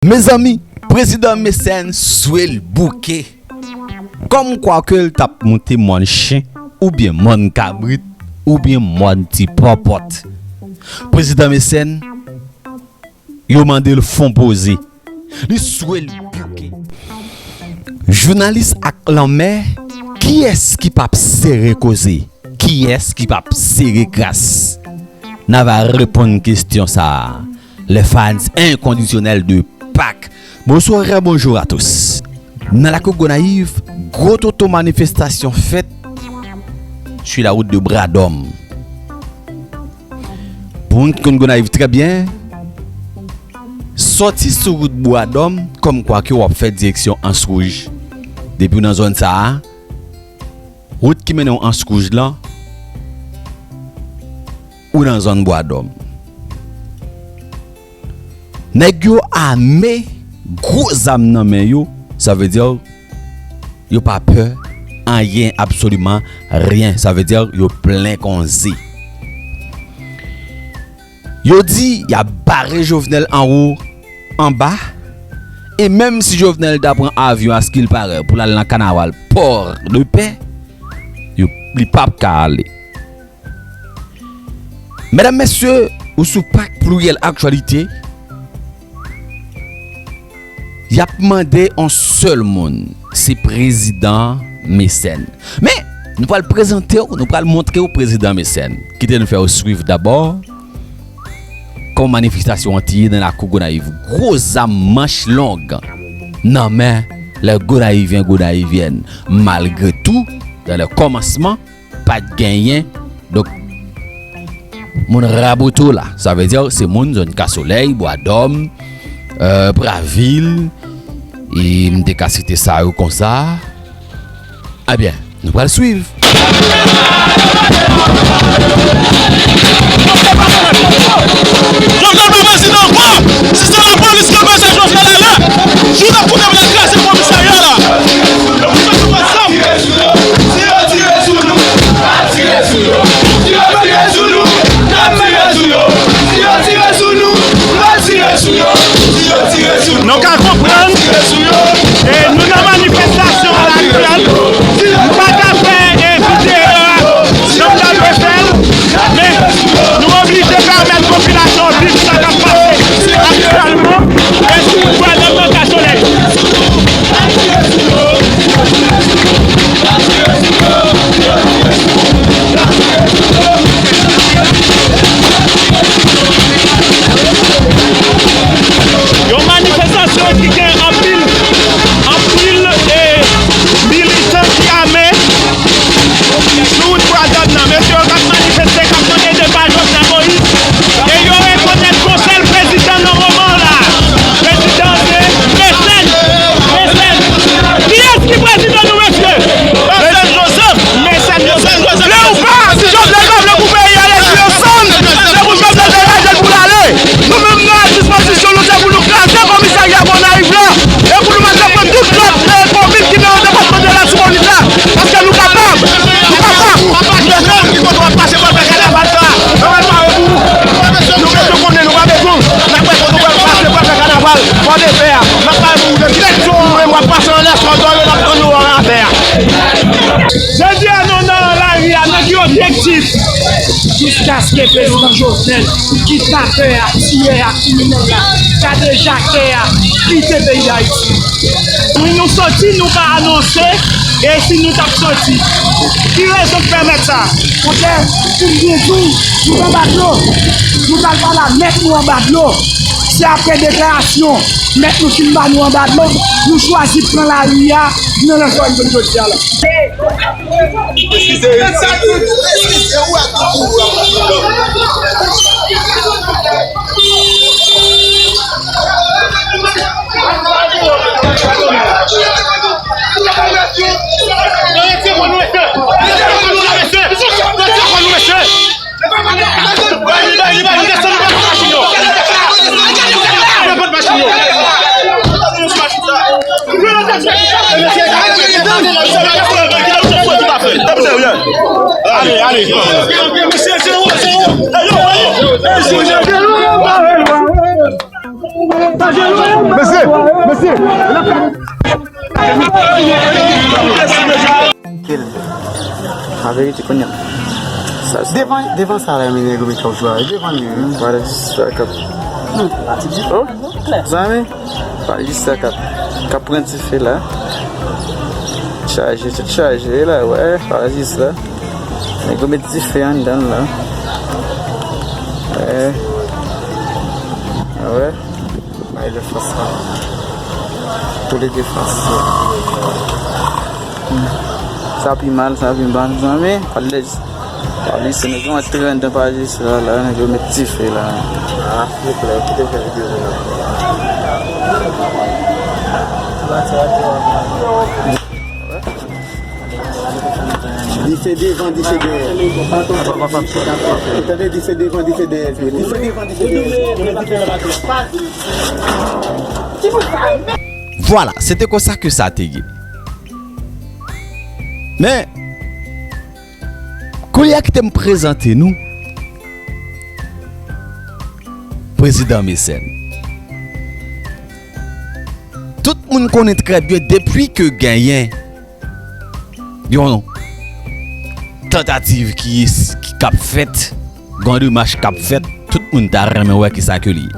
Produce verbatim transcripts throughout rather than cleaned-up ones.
Mezanmi, prezidan Mecène swe l bouke. Kòmkwa ke l t ap monte mòn chen, oubyen mòn kabrit, oubyen mòn ti pòpòt. Prezidan Mecène, yo mande l fon poze. Li swe l bouke. Jounalis ak lanmè, kiyès ki p ap sere koze? Kiyès ki p ap sere kras? N a va reponn kesyon sa a. Les fans inconditionnels de Pac. Bonsoir et bonjour à tous. Nan lakou Gonayiv, gwo toto manifestasyon fèt sur la route de Bradòm. Pou moun ki konn Gonayiv trè byen, sòti sou wout Bradòm, kòmkwa ke w ap fè direksyon Ans Wouj. Depi w nan zòn sa a, wout ki mennen w Ans Wouj lan, ou nan zòn Bradòm. Nèg yo ame, gwo zam nan men yo, sa vle di yo pa pè anyen, absoliman ryen. Sa vle di yo plen kon ze. Yo di y ap bare Jovenel anwo, anba, e menm si Jovenel ta pran avyon, askil parè, pou l al nan kanaval Port de Paix, yo, li p ap ka ale. Medam, mesye, ou sou Pac Pluriel Actualité, y ap mande yon sèl moun, se prezidan Mecène. Men, nou pral prezante w, nou pral montre w prezidan Mecène. Kite nou fè w swiv dabò kòman manifestasyon an te ye nan lakou Gonayiv. Gwo zam manch long nan men les Gonayivyens, Gonayivyèn. Malgre tou, dans le commencement, pa t genyen. Donk, moun Raboto la, sa vle di se moun zòn Kasolèy, Bwadòm, euh, Bravil, e m te ka site sa yo konsa. Ebyen, nou pral swiv. Jovenel pa prezidan ankò! Si se lapolis k ap mete Jovenel ale, jouk ap koute pou y al kraze komisarya la! Nou ka konprann, e, nou nan manifestasyon a laktyèl. M pa ka fè, e, videyo a jan m ta dwe fè l, men nou oblije pèmèt popilasyon an viv sa k ap pase aktyèlman, e, sou Bwadòm nan Kasolèy. Yon manifestasyon ki gen anpil, anpil, e, militan ki ame sou wout Bradòm nan. Mesye yo k ap manifeste, k ap mande depa Jovenel Moïse. E yo rekonèt yon sèl prezidan nan moman la. Prezidan se Mecène. Mecène. Kiyès ki prezidan nou, mesye? Mecène Joseph. Mecène Joseph. Vle ou pa, si Jovenel pa vle pou peyi a retire sann, se pou Jovenel degaje l pou l ale. Nou menm, nou a dispozisyon nou, se pou nou kraze komisarya Gonayiv la, e pou nou mete pran tout lòt, e, komin ki nan depatman de Latibonit la, paske nou kapab, nou kapab. Papa Jovenel ki konn w ap pase pou al fè kanaval sa. Nou mèt pare pou ou. Nou mèt konnen nou pa bezwen w. N ap wè kote w pral pase pou al fè kanaval Pòdepè a. N ap pare pou ou nan direksyon ou menm w ap pase anlè sòdò yo, n ap tann ou anlè afè a. Jodi a, nou nan lari a, nan ki objektif? Jiskaske prezidan Jovenel, kidnapè a, tiyè a, kriminèl la, kadejakè a, kite peyi Dayiti. Wi, nou soti, nou pa anonse, e si nou t ap soti. Ki rezon k pèmèt sa? Monchè, pou m byen di w, nou anba dlo. Nou t al pale a mèt nou anba dlo. Se apre deklarasyon mèt nou fin ba nou anba dlo, nou chwazi pran lari a nan lè jòj jodi a la. Eskize, eskize, eskize, ou wè tou, ou wè tou. Ale, ale. Mesye, mesye. Kil. Averite kounye a. Sa, sa. Devan, devan sa la, men nèg yo met kòb sou la. Devan li. Pale jis sa k ap. Oh, zanmi. Pale jis sa k ap, k ap pran dife la. Chaje, tout chaje la, wè. Pale jis la. Nèg yo met dife anndan l la. Wè. Wè. Bay lè fas la. Pou lè de fas. Sa pi mal, sa pi mal, zanmi. Pale, pale, se nèg yo antre anndan pale jis la, la, nèg yo met dife la. Ah, silvouplè, kite m fè videyo sa. Dife devan, dife dèyè. Ou tande, dife devan, dife dèyè. Dife devan, dife dèyè. Vwala, se te konsa ke sa te ye. Men, kounye a kite m prezante nou Prezidan Mecène. Tout moun konnen trè byen depi ke genyen yon tantativ ki, ki k ap fèt, yon demach k ap fèt, tout moun ta renmen wè kisa ke li ye.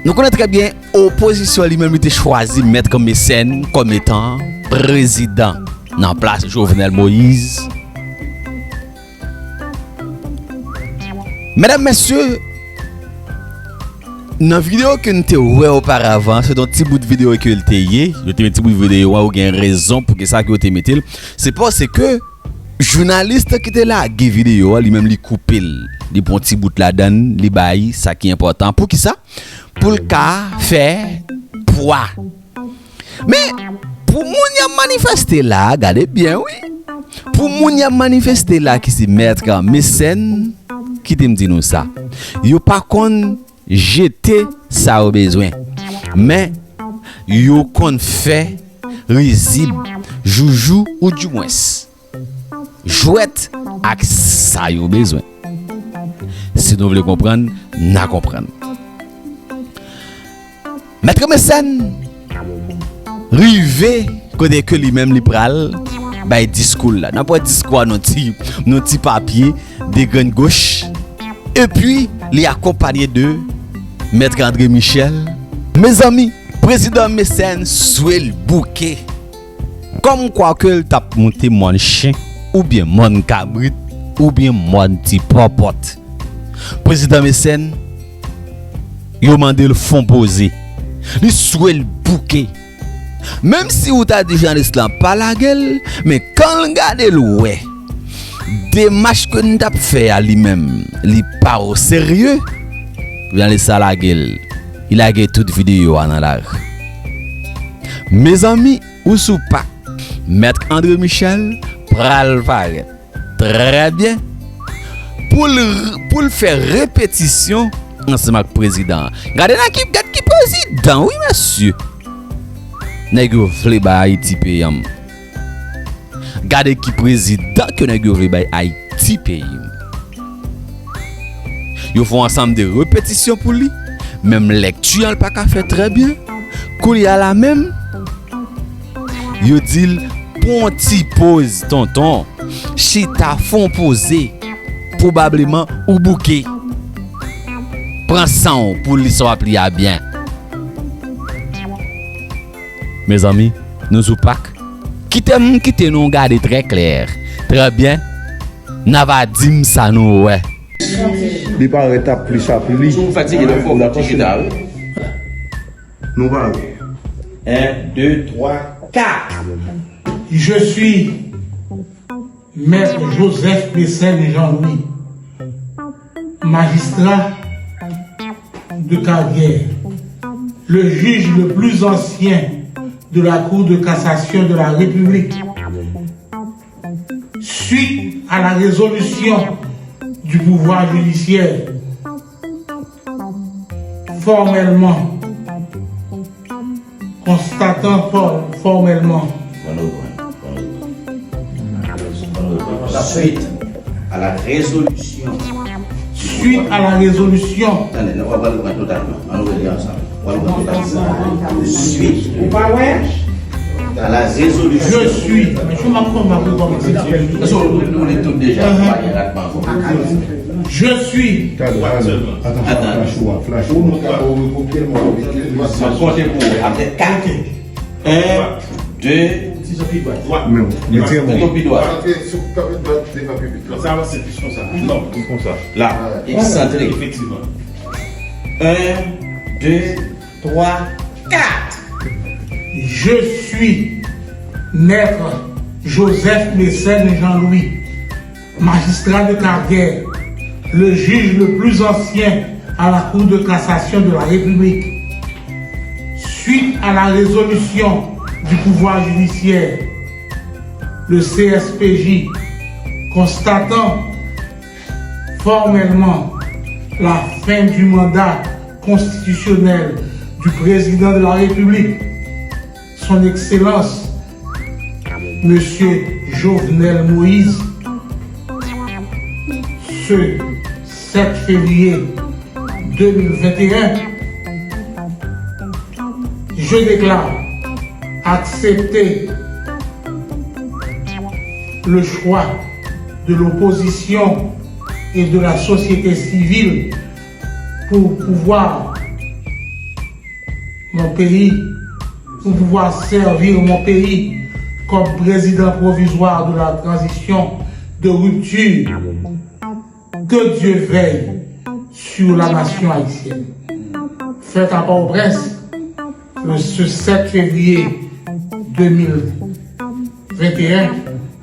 Nou konnen trè byen, opozisyon li menm li te chwazi Mèt Mecène kòm etan prezidan nan plas Jovenel Moïse. Medam, mesye, nan videyo ke n te wè oparavan, se yon ti bout videyo ke l te ye. Yo te met ti bout videyo a, ou gen rezon pou ki sa ke yo te mete l. Se paske jounalis ki te lage videyo a, li menm li koupe l. Li pran ti bout ladan l, li bay sa ki enpòtan. Pou ki sa? Pou l ka fè pwa. Men, pou moun y ap manifeste la, gade byen, wi. Pou moun y ap manifeste la ki se Mèt Mecène, kite m di nou sa. Yo pa konn jete sa yo bezwen. Men, yo konn fè rizib, joujou, ou dimwens jwèt ak sa yo bezwen. Si nou vle konprann, n a konprann. Mèt Mecène rive kote ke li menm li pral bay diskou l la. N ap wè diskou a nan ti, nan ti papye de grenn goch. Epi, li akonpanye de Mèt André Michel. Mezanmi, Prezidan Mecène swe l bouke. Kòmkwa ke l t ap monte mòn chen, oubyen mòn kabrit, oubyen mòn ti pòpòt. Prezidan Mecène, yo mande l fè yon poze. Li swe l bouke. Menm si ou ta di jounalis lan pa lage l, men kan l gade l wè demach ke n t ap fè a li menm, li pa o serye, jounalis sa lage l. Li lage tout videyo a nan lari. Mezanmi, ou sou pak. Mèt André Michel pral parèt. Trè byen. Pou l, pou l fè repetisyon ansanm ak prezidan an. Gade nan ki, gade ki prezidan, wi, mesye. Nèg yo vle bay Ayiti peyi an. Gade ki prezidan ke nèg yo vle bay Ayiti peyi m. Yo fè yon ansanm de repetisyon pou li. Menm lèkti an, l pa ka fè trè byen. Kounye a la menm, yo di l, pran yon ti poz, tonton. Chita, fè yon poze. Pwobableman, ou bouke. Pran san w pou li sa w ap li a byen. Mezanmi, nou sou pak. Kite m kite nou gade trè klè. Trè byen. N a va di m sa nou wè. Li parèt ap plis ap li. Si w fatige, nan fò w kontinye ta, wi. Nou pare. Un, deux, trois, quatre. Je suis Maître Joseph Mecène Jean-Louis, magistrat de carrière, le juge le plus ancien de la Cour de cassation de la République. Suite à la résolution du pouvoir judiciaire, formellement, constatant for- formellement, suite à la résolution du Suite à la résolution. Tande, nou pral reprann totalman. Ann nou rele ansanm. Pral reprann totalman. Suite à la résolution. Je suis. Men jan m ap fè, m ap rekòmanse. Èske nou, nou li tout deja? Pa gen rat pa ankò. Je suis. Talè, talè. Atann, flash ou a, flash ou a. M ap konte pou ou. Apre kat. En, de, men, mete men. Pi dwat. Sa va se plis konsa. Non, konsa. La. Eksantre. Efektivman. En, de, twa, kat. Je suis maître Joseph Mécène Jean-Louis, magistrat de carrière, le juge le plus ancien à la Cour de cassation de la République. Suite à la résolution du pouvoir judiciaire, le C S P J, constatant formellement la fin du mandat constitutionnel du président de la République, son Excellence Monsieur Jovenel Moïse, ce sept février deux mille vingt et un, je déclare accepter le choix de l'opposition et de la société civile pour pouvoir mon pays, pour pouvoir servir mon pays comme président provisoire de la transition de rupture. Que Dieu veille sur la nation haïtienne. Fèt a Pòtoprens, le, ce sept février deux mille vingt et un,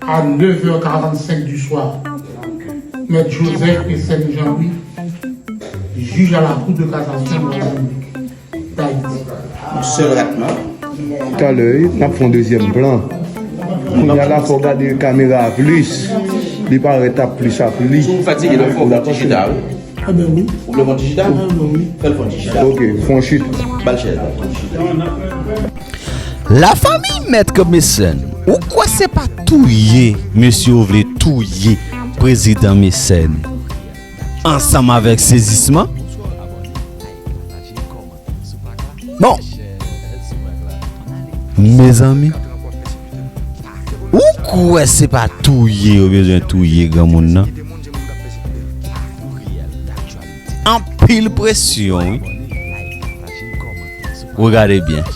à neuf heures quarante-cinq du soir. Maître Joseph Mécène Jean-Louis, juge à la Cour de cassation de la République d'Haïti. Yon sèl ratman. Talè, wi, n ap fè yon dezyèm plan. Kounye a la, fò w gade kamera a plis. Li parèt ap plis a plis. Si w fatige, lè w fè w fè yon ti chita, wi. Enben wi. Ou vle fè yon ti chita? Enben wi. Fè l fè yon ti chita. Ok, fè yon chita. Ba l chèz la, fè yon ti chita. Lafanmi Mèt Mécène, ou kwè se pa touye mesye yo vle touye Prezidan Mécène ansanm avèk sezisman? Bon, mezanmi, ou kwè se pa touye yo bezwen touye granmoun nan? Anpil presyon, wi. Regade byen.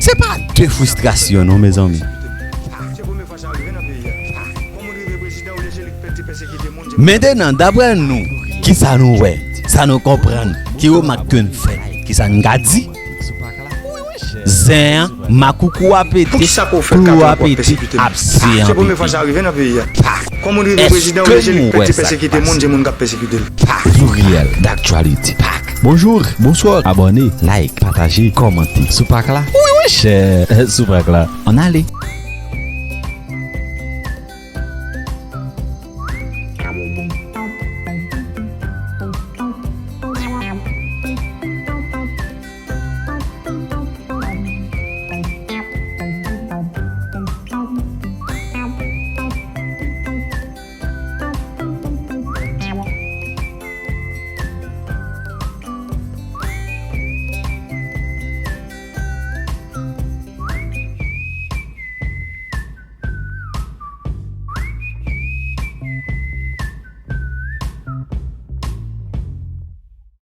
Se pa de fristrasyon, non, mezanmi. Mentenan, daprè nou, kisa nou wè, sa nou konprann, ki remak ke n fè, kisa n ka di? Zen an, makoukou a pete, klou a pete, abse an pete. Pak. Èske nou wè sa k pase? Pak. Pluriel d'actualité. Pak. Bonjou, bonswa. Abòne, like, pataje, kòmante sou pak la. Wi, monchè, sou pak la. Ann ale.